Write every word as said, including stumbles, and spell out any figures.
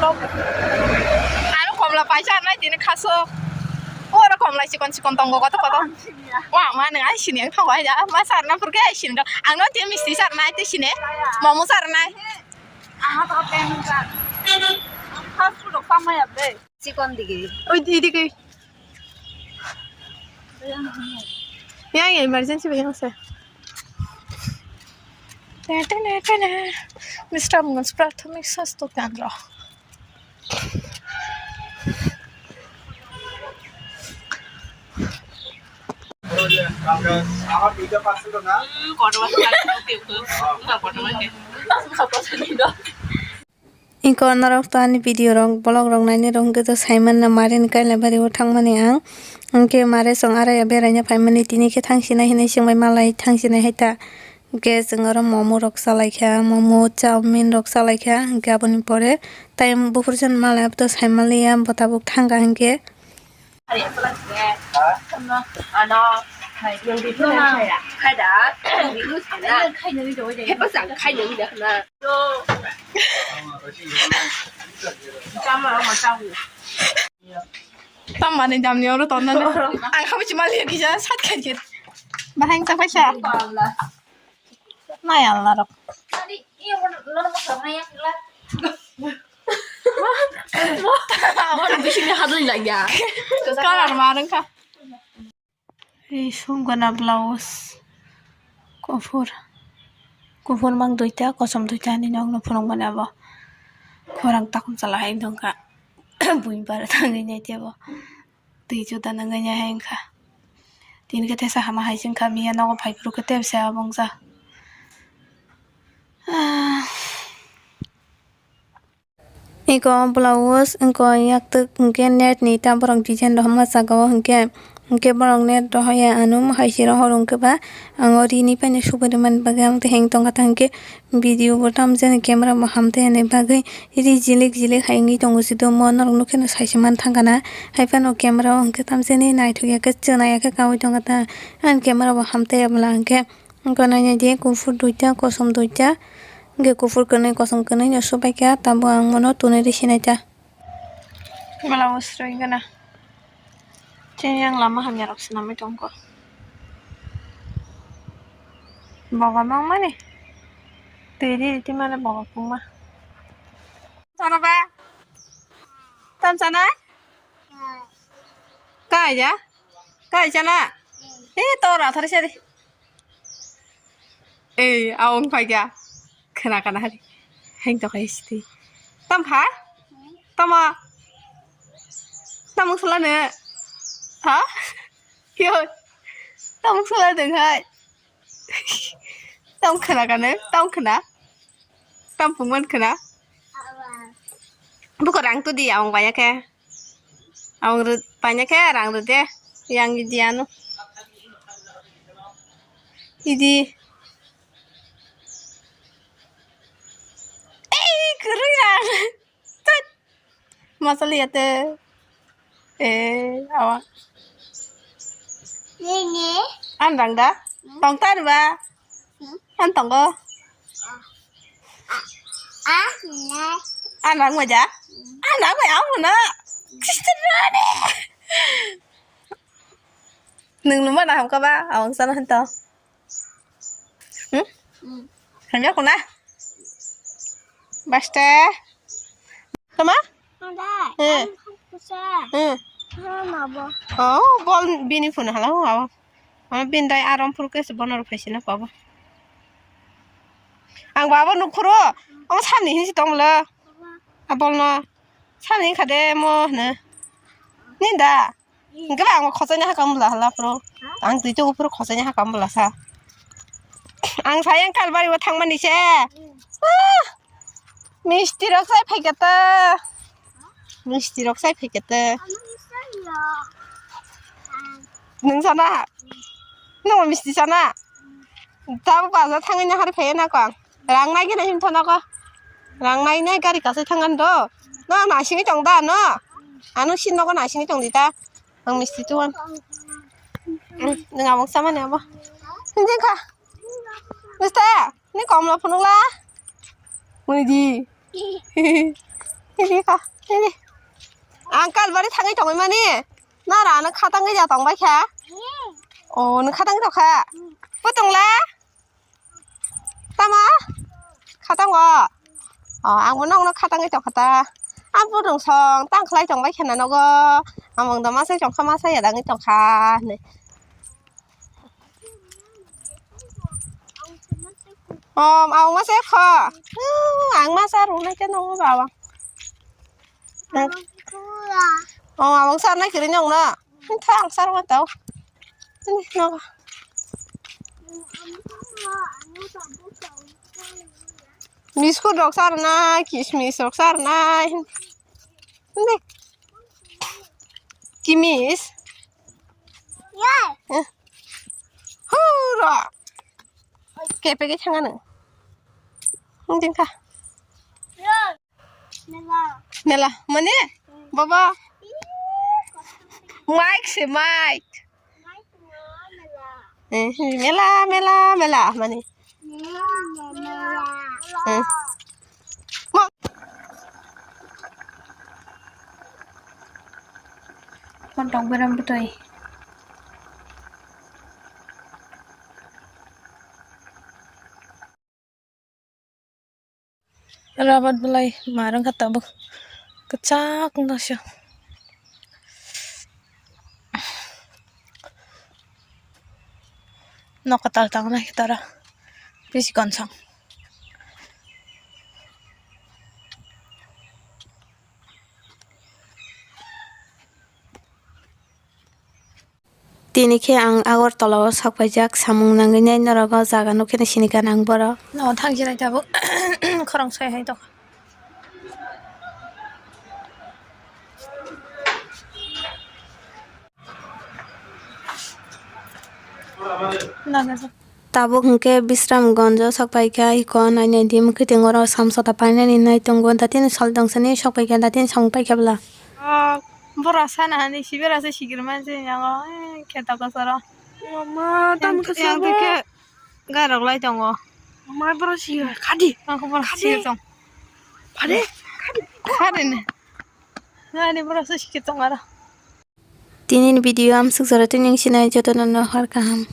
Ano komla paisa nai tini khaso. Oro komla chikon chikon tongo koto koto. Wa ma nang ai sini ang thangwa ya. Ma sar na purke ai sini. Ang no te misti sar nai te sini. Momo sar nai. Ang ha to pen ka. Fast food rok pamaya bre. Chikon digi. Oi digi. Yang emergency ba yang se. Tene tene tene. Mister Mungs Prathomik Sastho Kendra. Iko norok to ani video rok, vlog rok nainai rok hwnkhe to Saimanna Marini Kailabari o thangmani ang. Hwnkhe mare chwng arai o beraina phaimani, tini khe thangsinai hinwi swngbai malai thangsinai hai ta. Hwnkhe chwng oro momo rok chalaikha, momo, chowmin rok chalaikha. Hwnkhe aboni pore tai buphuru chwng malai abo to saimaliya bo tabuk thangkha hwnkhe. Tamani damni oro tonnani. Ang khabu chimali kisa sat khaikhe. Bahai chak paisa. Nai Allah rok. Abo bisingni hadwi lagya. Kalar ma rwngkha. Ri sungkana blouse kuphur, kuphur mang duita, kosom duita hinwi nokno phunukmani abo. Khorang takhum chala hai wngkha. Buini bara tangwi nai tei abo. Twi juda nangwi nai hai wngkha. Tini khe tesa hama hai se wngkha, miya nogo phai phuru khe tebsa abo wngkha. Ah. Eko blouse, eko yaktwk hwnkhe net ni ta borok design rohorma saka o hwnkhe, hwnkhe borok net rohoya ano hai se rohor hwnkhe ba ang o rini paino subari mani bagwi ang tei heng tongkha ta hwnkhe video bo tamjani camera bo hamtwi ani bagwi ri jilik jilik hai wngwi tongo si do mo norok nukhe no sai se manthangkha na hai phano camera o hwnkhe tamjani naithok ya khe chwna ya khe kaui tongkha ta ani camera bo hamtwi ya bwla hwnkhe. Wngkha nainai di, kuphur duita, kosom duita, hwnkhe kuphur kwnwi, kosom kwnwi no swbaikha, tabuk ang bono tunwi rw sinai ta. Blouse rwi gana. Chini yang lama hamya rok swnamwi tongkha. Boga mangmani. Twi di, di mane boga pungma. Tono ba? Tam sana? Kai ya? Kai sana? Eh, tora thari sari. Ei, awng paikha. Khna kana hari. Heng to khai siti. Tam kha? Tamo. Tamo sala ne. Ha? Yo. Tamo sala de khai. Tam khna kana? Tam khna? Tam pungman khna? Buko rang tu di awng baya khe. Awng rw-, paina khe rang rw de. Yang idi ano. Idi. Ei, kwrwi rang. Tat. Masali yate. Eh, awa. Nini. An rang da? Hmm? Tong ta rw ba? Hmm? An tongo? Ah, ah, nai. An rang ma ja? Hmm. An rang ma ya mo na. Sister rani. Nung luma na hamka ba? Awang sana hanto. Hmm? Hmm. Hamya kuna? Baste. Tama? Ada. Eh. Kusa. Hmm. Mabo. Oh, bol bini phone hala ho. Ama bin dai aram phuru khe se bono rw phaisina pabo. Ang babo nukhuro. Omo sani hinsi tonglo. Abolno. Sani khade mo hne. Ninda. Hingke ba ang khochaina hakam bwla hala phuru. Ang twi tubu phuru khochaina hakam bwla sa. Ang sayang kalbari bo thangmani se. Ah! Misti rok sai phaikha ta. Misti rok sai phaikha ta. Nung sana? Nung misti sana? Tabuk bazar thangwi nahar phaiya nako ang. Rang nai gana himtha nako. Rang nai nai gari kasai thangan do. No nasingwi tong da no? Ano sin nogo nasingwi tong di ta. Ang misti tuan. Nung abang sama ni abo. Hindi ka. Mister, ni kom lo phunuk la. Muni di. Ang kalbari thangwi tongwi mani. Nara ano khatangwi ja tongbai kha. O, nung khatangwi tongkha. Putungla? Tama? Khatango? O, angbo nokno khatangwi tongkha ta. Ang putung song tang khlai tongbai kha na nogo. Among da masai tongkha, masai ya dangwi tongkha. Om, ang masa kho. Hmm, ang masa rwna khe nung baba. Om, ang sarnai kiri nung na. Tha ang sarwa tau. Ini nung. Biskut rok sarnai, kismis rok sarnai. Ini. Kimis. Eh. Hura. Kepegwi thangano. Wngdingkha. Mela. Mela. Mane? Baba. Mike se Mike. Eh, mela, mela, mela. Mane? Hmm. Mo- Kontong berem bwtwi. Rabat belai marang kha tabuk kwchak wngtong sio. Nok kwtal tangnai tara bisi konsong. Tini khe ang Agartala o sak paijak, samung nangwi nai norok o jaga nukhe nai sini gana ang borok. No, thang jinai tabuk khorang sai hai tongkha. Tabuk hwnkhe Bisramganj o sok paikha, iko nainai di mwkhwtwng oro samsota painani nai tongo, datini sal dongsani sok paikha, datini samung paikha bwla. Ah, bora sana hani sibera se sigir man se yango, eh, kheta kosoro. Mama, tam yang, yang kosoro. Tike garok lai tongo. Mama, bora sigir, khadi. Ang ko bora sigir tong. Khadi, khadi. Khadi ne. Nani bora se sigir tong ara. Tini ni video amsuk jora tini sinai jotono no har kaham.